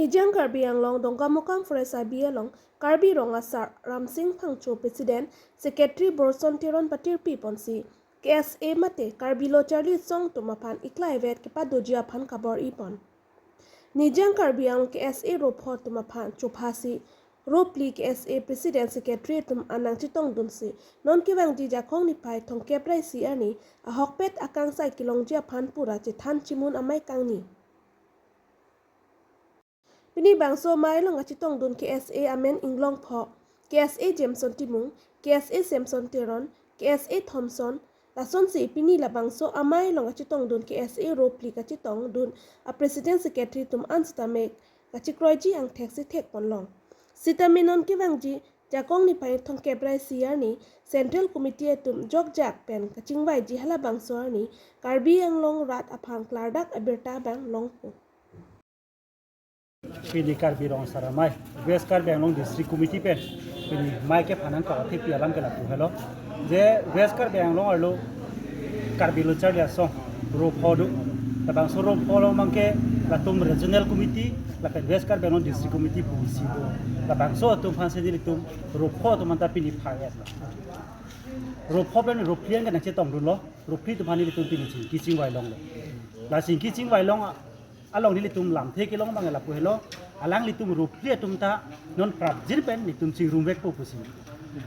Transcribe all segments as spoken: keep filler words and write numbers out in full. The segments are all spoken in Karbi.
Nijang Karbi Anglong Dongkamukam Forest Sabi along Karbi Rong Asar Ramsing Phangcho, President Secretary Borson Teron patirpi ponsi K S A mate Karbi Lo Charli Asong atum aphan iklai vet kepadoji aphan kabor-i pon. Nijang Karbi Anglong K S A ro pho atum aphan chophasi ro phli K S A President Secretary atum an nangchetongdunsi non kevangji Jakong niphai thomkep ra isi arni ahokpet akangsai kelongji aphan pura chethan chimun amei kangni. Pini bangso amei along kachetongdun K S A amen inglong pho, K S A Jameson Timung, K S A Samson Teron, K S A Thomson, lasonsi pini labangso amei along kachetongdun K S A ro phli kachetongdun a President Secretary atum an sitame kachekroiji angthek si thek ponlong. Sitame non kevangji Jakong niphai thomkep ra isi arni Central Committee atum jokjak pen kachingvaiji halabangso arni Karbi Anglong rat aphan klardak abirta abang longpo. Pini Karbi Rong Asar Amei, West Karbi Anglong District Committee pen pini amei kephan nangkok athepi alam ke lapu helo. Je West Karbi Anglong arlo Karbi Lo Charli Asong ro pho do. Labangso ro pho along abangke latum Regional Committee lapen West Karbi Anglong District Committee pusi do. Labangso atum aphansi nelitum ro pho atum anta pini phai-etlo. Ro pho pen ro phli an ke nangchetongdunlo. Ro phli atum aphan nelitum pini chingki chingvai longlo. La chingki chingvai long along nelitum lamthe kelong abang lapu helo, alanglitum ro phli atum ta non prapjin pen nelitum chingrumvekpo pusi.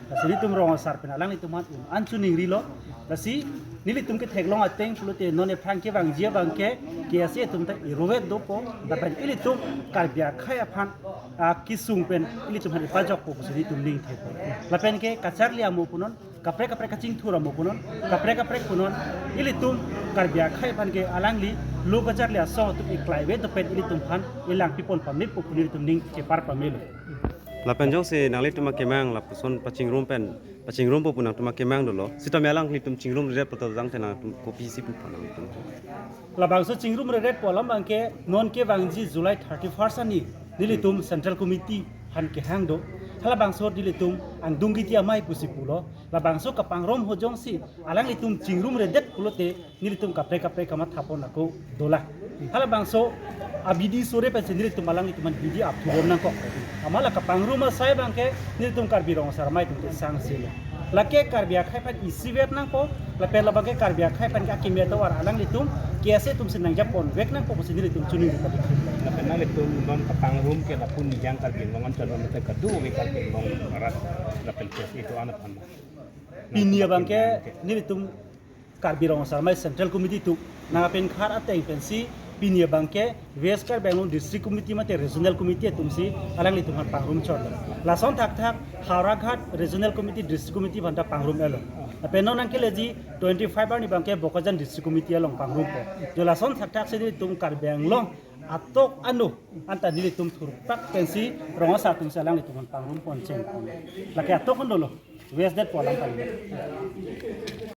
Lasi nelitum rong asar pen alanglitum aphan un-an choningrilo. Lasi nelitum ketheklong ateng pulote non ephrang kevangji abangke K S A atum ta irovet dopo, lapen ilitum Karbi akhei aphan, ah, kesung pen ilitum aphan ipajokpo pusi nelitum ning thepo. Lapen ke kacharli amo punon, kaprek kaprek kachingthur amo punon, kaprek kaprek punon, ilitum Karbi akhei aphan ke alangli Lo Charli Asong atum iklai vet dopen ilitum aphan ilangpi pon pamit pu pu nelitum ning chepar pamelo. Lapen jongsi nanglitum akemang lapuson pachingrum pen, pachingrumpo pu nangtum akemang dolo. Sitame alanglitum chingrum ret pu ta jangte nangtum kopisi pu phan nangtum. Labangso chingrum ret pu alam abangke non kevangji July thirty-first arni nelitum Central Committee aphan kehang do. Halabangso nelitum angdung kiti amei pusi pulo. Labangso kapangrum ho jongsi alanglitum chingrumredet pulote nelitum kaprek kaprek kamatha pon ako dolang. Halabangso abidi sore pensi nelitum alanglitum aphan bidi apthu bom nangkok. Amat la kapangrum asai abangke nelitum Karbi Rong Asar Amei atum ke sangselo. Lake Karbi akhei aphan isivet nangpo, lapen labangke Karbi akhei aphan ke akimi atovar alanglitum K S A atumsi nangjaponvek nangpo pusi nelitum choningri padi. Lapen nanglitum non kapangrum ke lapu Nijang Karbi Anglong Anchal mate kadokave Karbi Anglong arat lapen K S A atum an aphan. Pini abangke nelitum Karbi Rong Asar Amei Central Committee atum nangpengkhar ateng pensi pini abangke West Karbi Anglong District Committee mate Regional Committee atumsi alanglitum aphan pangrum chotlo. Lason thakthak Howraghat Regional Committee, District Committee aphanta pangrum-etlo. Lapen non nangkeleji twenty-five arni abangke Bokajan District Committee along pangrumpo. Jo lason thakthaksi nelitum Karbi Anglong atok ano anta nelitum thurpak pensi rong asar atumsi alanglitum aphan pangrum pon cheng. Lake atok ano lo. West det pu alam kali.